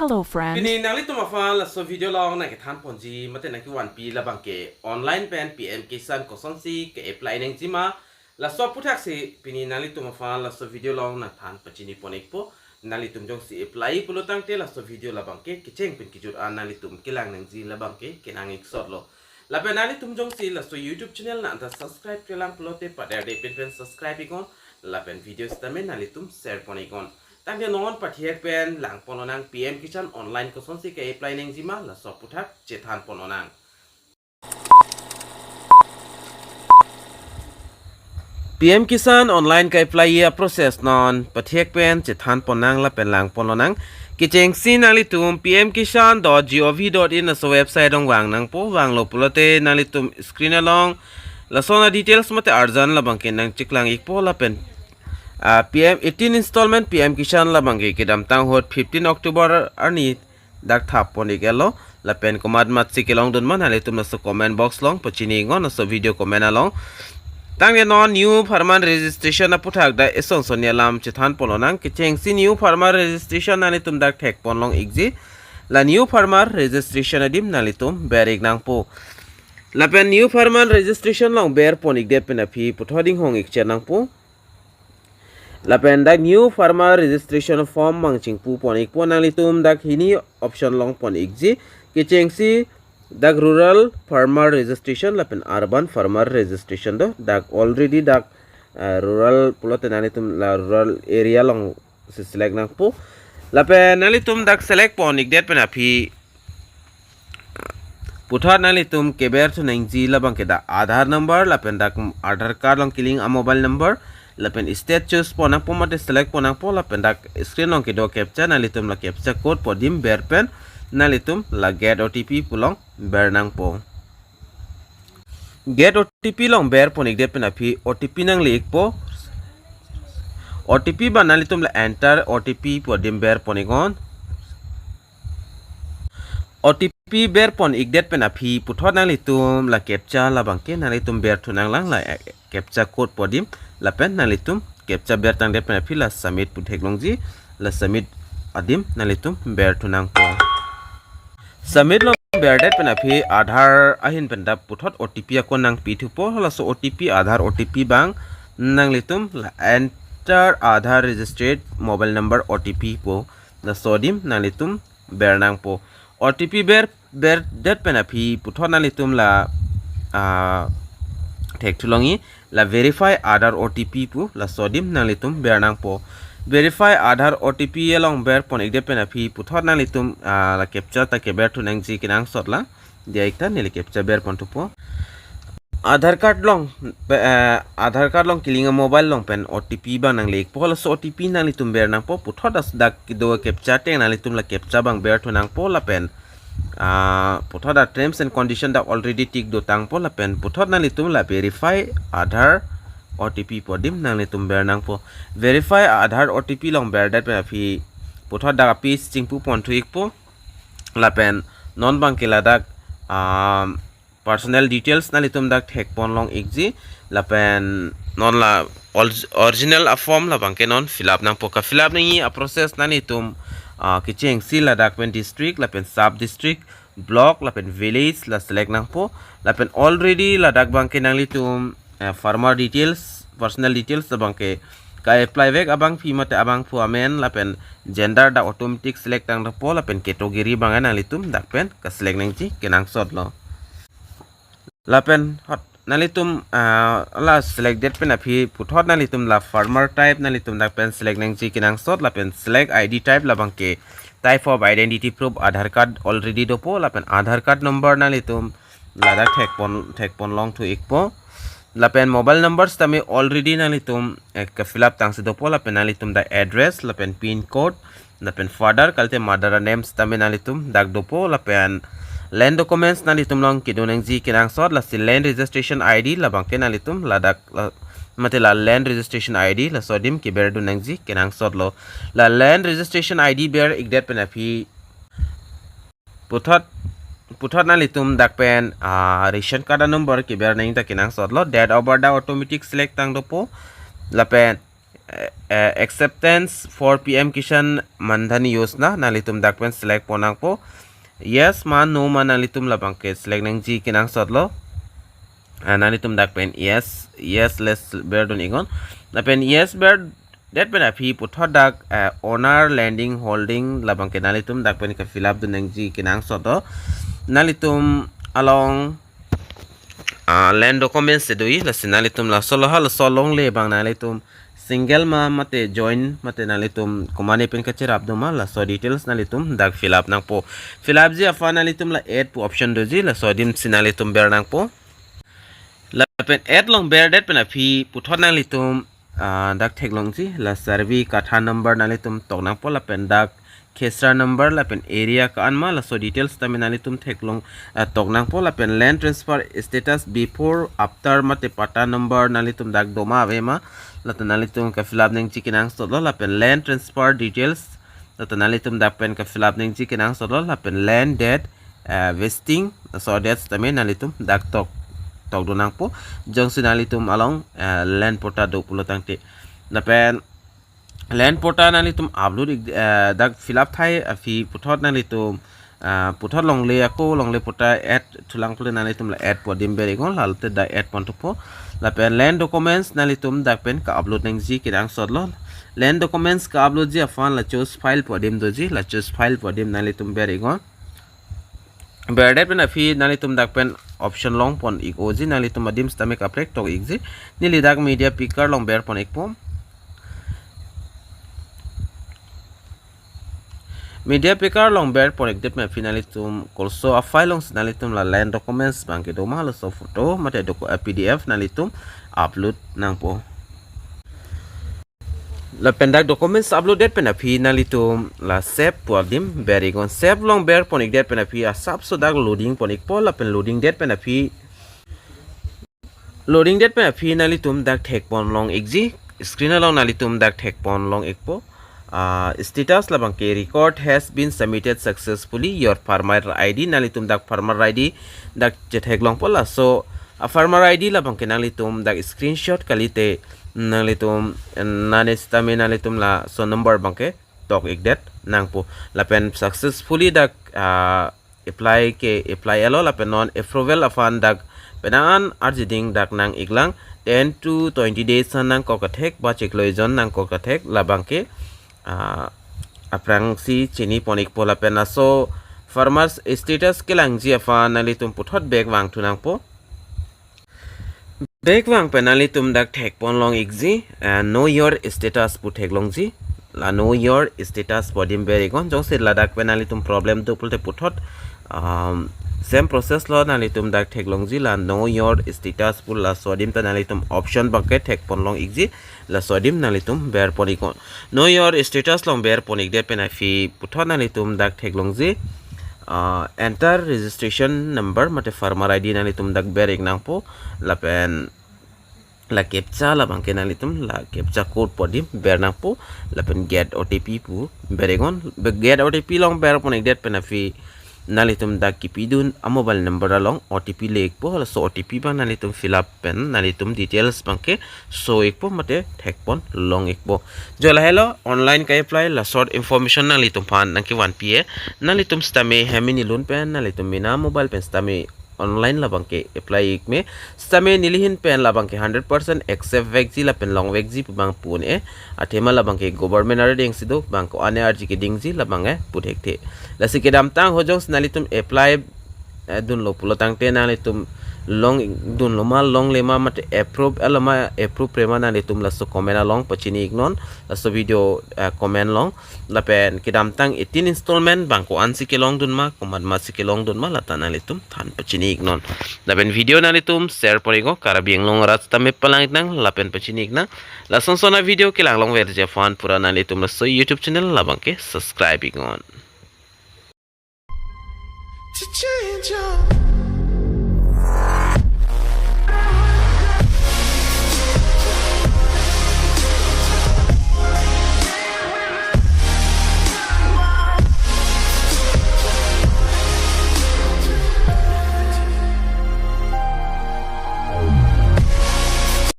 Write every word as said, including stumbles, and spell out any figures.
Hello, friend. Pini nanglitum aphan laso video along nangkethan ponji mate nangkevanpi labangke online pen P M Kisan kosonsi ke-apply nangjima. Laso aputhaksi pini nanglitum aphan laso video along nangthan pachini pon-ikpo. Nanglitum jongsi apply pulo tangte laso video labangke kecheng pen kejut an nanglitum kelang nangji labangke kenang-iksotlo. Lapen nanglitum jongsi laso YouTube channel nangta subscribe-kle lang pulote paderde pinpen subscribe-iknon. Lapen video sitame nanglitum share pon-iknon. Tangte non pathek pen lang ponlonang P M Kisan online kosonsi ke-apply nangjima laso aputhak chethan ponlonang. P M Kisan online ke-apply a-process non pathek pen chethan ponnang lapen lang ponlonang. Kechengsi nanglitum P M Kisan dot G O V dot in laso website along vang nangpo, vanglo pulote nanglitum screen along lason a-details mate arjan labangke nangcheklang-ikpo lapen, ah, P M eighteen installment P M Kisan labangke kedamtang ahut fifteen October arni dak thap pon-iklo, lapen komat matsi kelongdun ma nanglitum laso comment box along pachini-iknon laso video comment along. Tangte non new farmer registration aphuthak dak eson son alam chethan ponlonang. Kechengsi new farmer registration nanglitum dak thek ponlong-ikji. La new farmer registration adim nanglitum ber-ik nangpo. Lapen new farmer registration along ber pon-ikdet pen aphi puthot inghong-ik cher nangpo. Lapen dak new farmer registration form abang chingpu pon-ikpo, nanglitum dak hini option along pon-ikji. Kechengsi dak rural farmer registration lapen urban farmer registration do. Dak already dak, eh, rural pulote nanglitum la rural area alongsi select nangpo. Lapen nanglitum dak select pon-ikdet pen aphi puthot nanglitum keberthu nangji labangke dak Aadhaar number lapen dak Aadhaar card along kelink a-mobile number lapen state choose pon nangpo mate select pon nangpo lapen dak screen along kedo captcha nanglitum la captcha code pu adim ber pen nanglitum la get O T P pu along ber nangpo. Get O T P along ber pon-ikdet pen aphi O T P nangle-ikpo. O T P abang nanglitum la enter O T P pu adim ber pon-iknon. O T P ber pon-ikdet pen aphi puthot nanglitum la captcha labangke nanglitum berthu nanglang, la, eh, captcha code pu adim lapen nanglitum captcha bertangdet pen aphi la submit pu theklongji, la submit adim nanglitum berthu nangpo. Submit along berdet pen aphi Aadhaar ahin pen dak puthot O T P ako nangpithupo, laso O T P Aadhaar O T P abang nanglitum la enter Aadhaar registered mobile number O T P pu laso adim nanglitum ber nangpo. O T P ber, berdet pen aphi puthot nanglitum la, ah, thekthu longji la verify Aadhaar O T P pu laso adim nanglitum ber nangpo. Verify Aadhaar O T P along ber pon-ikdet pen aphi puthot nanglitum, ah, la captcha ta keberthu nangji kenangsot la. Diya-ik ta neli captcha ber ponthupo. Aadhaar card along, eh, Aadhaar card along kelink a-mobile along pen O T P abang nangle-ikpo, laso O T P nanglitum ber nangpo. Puthot dak kedo captcha ateng nanglitum la captcha abang berthu nangpo lapen, ah, puthot dak terms and condition dak already tick do tangpo lapen puthot nanglitum la verify Aadhaar O T P pu adim nanglitum ber nangpo. Verify Aadhaar O T P along berdet pen aphi puthot dak a-page chingpu ponthu-ikpo. Lapen non abangke ladak, um, personal details nanglitum dak thek ponlong-ikji. Lapen non la orig-, original a-form labangke non fill up nangpo. Ka-fill up nangji a-process nanglitum, ah, kechengsi ladak pen district lapen sub district, block lapen village la select nangpo. Lapen already ladak abangke nanglitum, eh, farmer details, personal details labangke ka-apply vek abangpi mate abangphu amen lapen gender dak automatic select tang dopo lapen category abang nanglitum dak pen ka-select nangji kenangsotlo. Lapen hot nanglitum, ah, la select det pen aphi puthot nanglitum la farmer type nanglitum dak pen select nangji kenangsot lapen select I D type labangke type of identity proof Aadhaar card already dopo lapen Aadhaar card number nanglitum ladak thek pon, thek ponlong thu-ikpo. Lapen mobile number sitame already nanglitum, eh, ka-fill up tangsi dopo lapen nanglitum dak address lapen pin code lapen father kalite mother a-name sitame nanglitum dak dopo lapen land documents nanglitum along kedo nangji kenangsot lasi land registration I D labangke nanglitum ladak la, mate la land registration I D laso adim keber dun nangji kenangsotlo. La land registration I D ber-ikdet pen aphi puthot, puthot nanglitum dak pen, ah, ration card a-number keber nangji ta kenangsotlo. Date of birth dak automatic select tang dopo. Lapen, eh, acceptance for P M Kisan Mandhan Yojana, nanglitum dak pen select pon nangpo. Yes ma no ma nanglitum labang ke select nangji kenangsot lo. Ah, nanglitum dak pen yes, yes, let's ber dun iknon. Lapen yes ber det pen aphi puthot dak, eh, owner, lending, holding labang ke nanglitum dak pen ke fill up dun nangji kenangsot lo. Nanglitum along, ah, land documents si do-i, lasi nanglitum laso lo halaso longle abang nanglitum single ma mate joint mate nanglitum komatne pen kacherap do ma, laso details nanglitum dak fill up nangpo. Fill up ji aphan nanglitum la add pu option doji, laso adim si nanglitum ber nangpo. Lapen add along ber det pen aphi puthot nanglitum, ah, dak theklongji, la survey katha number nanglitum tok nangpo, lapen dak khesra number lapen area ko-an ma, laso details tame nanglitum theklong, ah, tok nangpo. Lapen land transfer status before, after mate patta number nanglitum dak do ma ave ma, lata nanglitum ke fill up nangji kenangsot lo. Lapen land transfer details, lata nanglitum dak pen ke fill up nangji kenangsot lo. Lapen land deed, eh, vesting, so deed tame nanglitum dak tok, tok dun nangpo. Jongsi nanglitum along, eh, land patta do pulo tangte. Lapen land patta nanglitum upload ik-, eh, dak fill up thai aphi puthot nanglitum, ah, puthot longle ako longle patta add thulang pule nanglitum la add pu adim ber iknon, lalote dak add pon thupo. Lapen land documents nanglitum dak pen ke upload nangji kenangsot lo. Land documents ke upload ji aphan la choose file pu adim doji, la choose file pu adim nanglitum ber iknon. Ber det pen aphi nanglitum dak pen option long pon ik-oji, nanglitum adim sitame kaprek tok ikji. Neli dak media picker along ber pon ikpo. Media picker along ber pon ik det pen aphi nanglitum kolso a-file alongsi nanglitum la land documents abang ke do ma, laso photo mate docu-, eh, P D F nanglitum upload nangpo. Lapen dak documents upload det pen aphi nanglitum la save pu adim ber iknon. Save along ber pon ik det pen aphi asapso dak loading pon ikpo, lapen loading det pen aphi, loading det pen aphi nanglitum dak thek pon long ikji, screen along nanglitum dak thek pon long ikpo. Ah, status labang ke record has been submitted successfully, your farmer I D, nanglitum dak farmer I D dak chetheklongpo, laso a-farmer I D labang ke nanglitum dak screenshot kalite nanglitum nane sitame nanglitum laso number abang ke tok ik det nangpo. Lapen successfully dak, ah, apply ke apply elo, lapen non approval aphan dak penang an arjiding dak nang iklang, ten to twenty days an nangkok kethek ba chiklo ejon nangkok kethek labang ke, ah, aphrangsi chini pon ikpo. Lapen laso farmers status kelangji aphan nanglitum puthot back vang thu nangpo. Back vang pen nanglitum dak thek pon long ikji, eh, know your status pu theklongji. La know your status pu adim ber iknon, jongsi ladak pen nanglitum problem do pulote puthot, um, same process lo, nanglitum dak theklongji la know your status pu, laso adim ta nanglitum option abang ke thek pon long ikji, laso adim nanglitum ber pon iknon. Know your status along ber pon ik det pen aphi puthot nanglitum dak theklongji, ah, enter registration number mate farmer I D nanglitum dak ber ik nangpo, lapen la captcha labang ke nanglitum la captcha code pu adim ber nangpo, lapen get O T P pu ber iknon. Be-, get O T P along ber pon ik det pen aphi nanglitum dak kipidun a-mobile number along O T P le ikpo, laso O T P abang nanglitum fill up pen nanglitum details abang ke show ikpo mate thek pon long ikpo. Jo lahelo online ka-apply la short information nanglitum aphan nangkevan pi-e. Nanglitum sitame hem mini lun pen nanglitum mena mobile pen sitame online labang ke apply ik me. Sitame nelihin pen labang ke hundred percent accept vekji lapen long vekji pu abang pu un-e. Athema labang ke government arideng si do, bang ko-an arji kedingji labang ke pu thekthe. Lasi kedamtang ho jongsi nanglitum apply, eh, dunlo pulo tangte nanglitum long dunlo ma, longle ma mate approve elo ma, approve re ma nanglitum laso comment along pachini iknon, laso video, eh, comment along. Lapen kedamtang eighteen installment bang ko-ansi kelong dun ma, komat masi kelong dun ma, lata nanglitum than pachini iknon. Lapen video nanglitum share pon iknon, Karbi Anglong arat sitame palang iknang, lapen pachini iknang. Lason son a-video kelang longverji aphan pura nanglitum laso YouTube channel labang ke subscribe iknon. To change your